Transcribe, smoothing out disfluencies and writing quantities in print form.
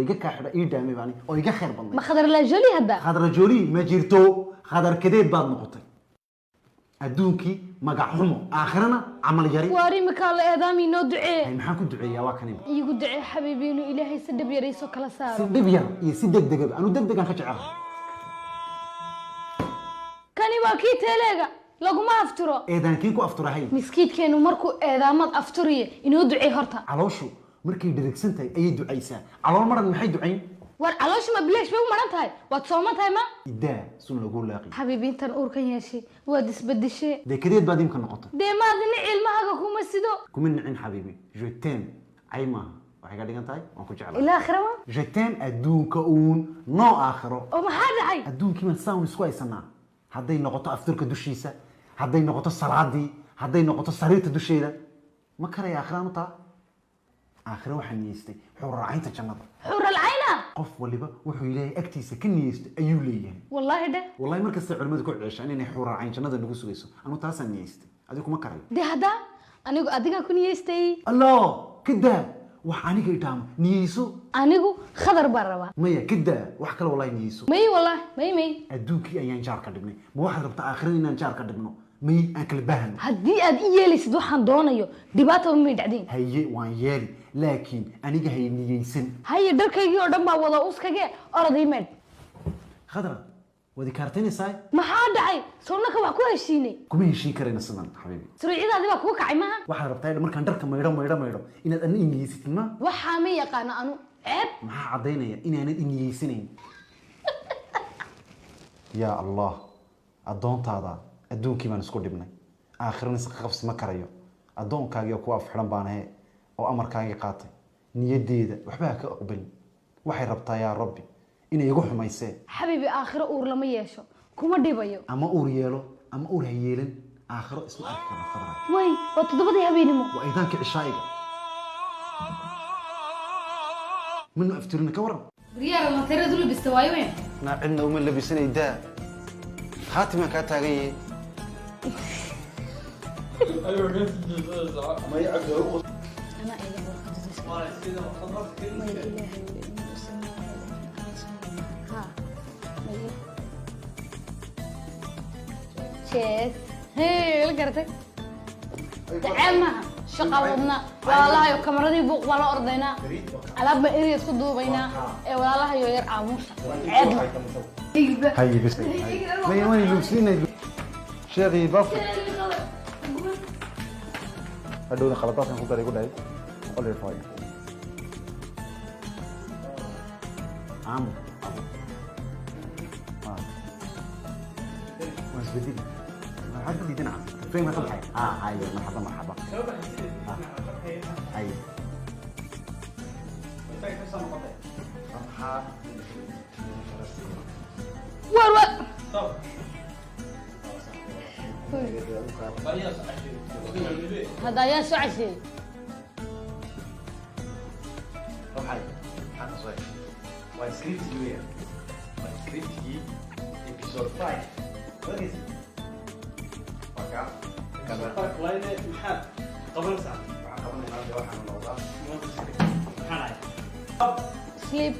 Iga kaa xidha ii dhaamay baani oo iga khayr badnay. Ma Khadar Laajoli hadda? Khadra Jooli ma jirto. Khadar kadeed baad noqotay. Adduunkii magac xumo, aakhirana camal yari. Waar, imikaa la eedaami, noo ducee. Hay, maxaan ku duceeyaa? Waa kanin. Iigu ducee, xabiibi, inuu Ilaahay si dhib yarayso kala si saaro. Dhib yar iyo si degdegaba, anu degdegan ka jecelahay. Kani waa kii teeleega laguma afturo. Eedaankii ku afturahay. Miskiidkeenu markuu eedaamad afturiye, inoo ducee horta. Calooshu markay dherigsan tahay ayay ducaysaa. Calool maran maxay ducayn? War, calooshu ma bilaash bay u maran tahay? Waad sooman tahay ma? Idaa sun lagu laaqi. Xabiibi, intan uurkan yeeshay waad isbedeshay. Dee kadeed baad imka noqotay. Dee maadini ilmahaaga kuma sido. Kuma nicin, xabiibi. Je t'aime cay maaha, waxay ka dhigan tahay waan ku jeclahay. Ilaa aakhira ma? Je t'aime adduunka uun, noo aakhiro. Oo maxaa dhacay? Adduunkii baan saan isku haysanaa, hadday noqoto afturka dushiisa, hadday noqoto salaadii, hadday noqoto sariirta dusheeda. Ma karaya aakhiraan u taa. Aakhiro waxaan niyeystay xuurracaynta jannada. Xuural cayna? Qof waliba wuxuu Ilaahay agtiisa ka niyeystay ayuu leeyahay. Wallaahi dheh. Wallahi, markasta culimmadu ku ceeshaan inay xuurracayn jannada nagu sugayso. Anu taasaan niyeystay, adigu kuma karayo. Dee haddaa anigu adigaa ku niyeystay. Allah, kadaa wax aniga idhaamo niyeyso. Anigu Khadar baan rabaa. Maya, kadaa wax kale, wallahi niyeyso. May, wallahi, may, may. Adduunkii ayaan jaar ka dhignay, ma waxaad rabtaa aakhirada inaan jaar ka dhigno? May, aan kala baahano. Haddii aad i yeelaysid waxaan doonayo, dhibaataba may dhacdeen. Haye, waan yeeli, laakiin aniga hay niyeysan. Haye, dharkaygii oo dhan baa wada uskage, orodii meedh. Khadra, waad ikaartaynaysaa. Maxaa dhacay? Sownaka wax ku heshiinay. Kuma heshiin karayna sidan, xabiibi. Suruucyadaadi baa kugu kacay, maha? Waxaad rabtaa markaan dharka maydho, maydho, maydho inaad adna iniyeysatid, ma? Waxaa ma yaqaano anu, ceeb. Maxaa caddaynaya inaanad iniyeysanayn? Yaa Allah, addoontaada adduunkii baan isku dhibnay, aakhirana isqabsi ma karayo. Addoonkaagii kuwa af xidhan baan ahe oo amarkaagii qaatay. Niyaddeeda waxba ha ka aqbalin. Waxay rabtaa, yaa Rabbi, inay igu xumaysee. Xabiibi, aakhiro uur lama yeesho, kuma dhibayo. Ama uur yeelo ama uur ha yeelan, aakhiro isma arki karno, Khadra. Way, waa 7dii habeenimo. Waa iidaankii cishaa'iga. Mana aftirina, ka waran? Baryaara lanteeradu labista waayo weyn. Naa, cidna uma labisanay, daa. Khaatimaan kaa taagan yahay. Anaa iga maya, Ilaahay ha maya. Jees hey, la garatay, daceel maaha, shaqa wadna walaalahayo, kamaradii buuq baa la ordaynaa, alaab baan eriyad ku duubaynaa. Ee walaalahayo, yar aamuusa, ceeb ma. Haye, bas, maya, waan ilowsiinay sheekii bafu. Hadhowna qaladaadkan ku daray, ku dhahay 105. Aamu waan isbedeli. Maxaad ka diidan? Frame ka baxay. Ah, haye, marxaba, marxaba. Haye. War war. Hadda ayaa soo casheeyey. Waa scriptigii weeyaan, waa scriptigii episode 5. Waa kaa. Maxaad qabanaysaa? Waxaan qabanaynaa, waxaan noqdaa Sleep.